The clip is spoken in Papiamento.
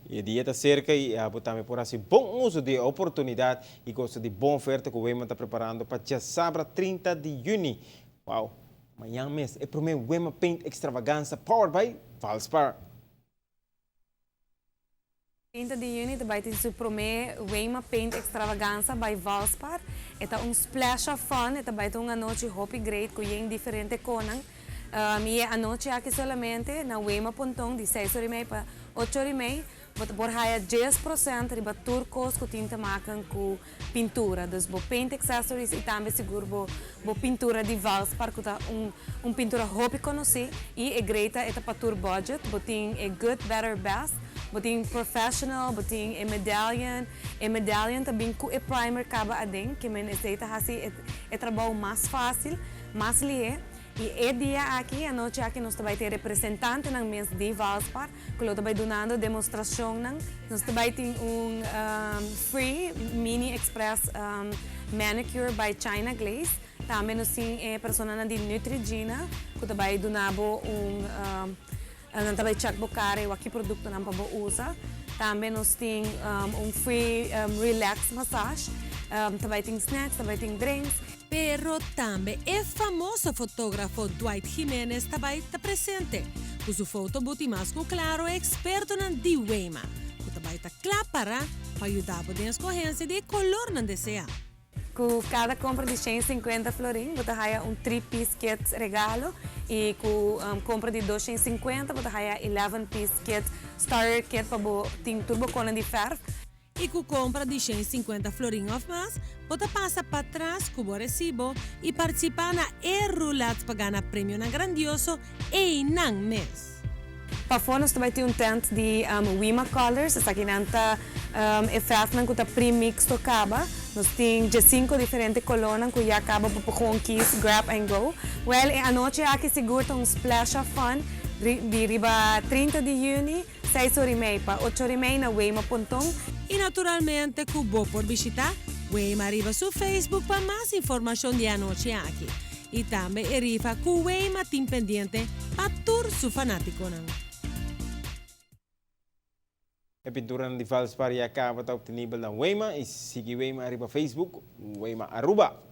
E dia ta cerca y abo tambe por haci bon uso di e oportunidad y gosa di bon oferta cu Wema ta preparando pa djasabra 30 di juni. Wow! Mañan mes e prome Wema Paint Extravaganza powered by Valspar. 30 di juni ta bai tin su prome Wema Paint Extravaganza by Valspar. E ta un splash of fun, e ta bai ta un anochi hopi great cu yen diferente conan. Y e anochi aki solamente na Wema Ponton di seis ora y mei pa ocho ora y mei bo ta por haya 10% riba tur cos cu tin te maken cu pintura. Dus bo paint accessories y tambe sigur bo bo pintura di Valspar cu ta un un pintura hopi conoci y e great ta e ta pa tur budget. Bo tin e good, better, best, bo tin professional, bo tin e medallion. E medallion ta bin cu e primer caba aden, ke men esey ta haci e e trabou mas facil, mas lihe. Y e dia aki, anochi aki nos ta bay tin representantenan mes di Valspar cu lo ta bay dunando demostracionnan. Nos ta bay tin un free mini express manicure by China Glaze. Tambe nos tin e personanan di Neutrogena cu ta bay duna bo un, nan ta bay check bo cara y wak ki productonan pa bo usa. Tambe nos tin un free relax massage. Ta bay tin snacks, ta bay tin drinks. Pero tambe e famoso fotografo Dwight Jimenez ta bai ta presente. Ku su foto buti mas ku klaro e ekspertonan di Wema, ku ta bai ta kla para pa yuda bo den eskohensia di e kolornan deseá. Ku kada kompra di 150 florin bo ta haya un three piece kit regalo i ku kompra di 250 bo ta haya 11 piece kit starter kit pa bo tin tur bo konan di fèrf. I ku kompra di 150 florin òf mas, bo ta pasa patras ku bo resibo i partisipá na e roulette pa gana premionan grandioso einan mes. Pafó nos ta bai tin un tent di Wima Colors, esakinan ta e fèrfnan ku ta pre-mix to kaba. Nos tin diesinko diferente kolónan ku ya kaba bo por gewoon kies, grab and go. Wèl, e anochi aki sigur ta un splash of fun di riba 30 di yüni. Seis ora i mei pa ocho ora i mei na Weima Ponton. I naturalmente ku bo por bishita Weima riba su Facebook pa mas informashon di e anochi aki i tambe e rifa ku Weima tin pendiente pa tur su fanatikonan. E pinturanan di Valspar ya kaba ta optenibel na Weima i sigui Weima riba Facebook, Weima Aruba.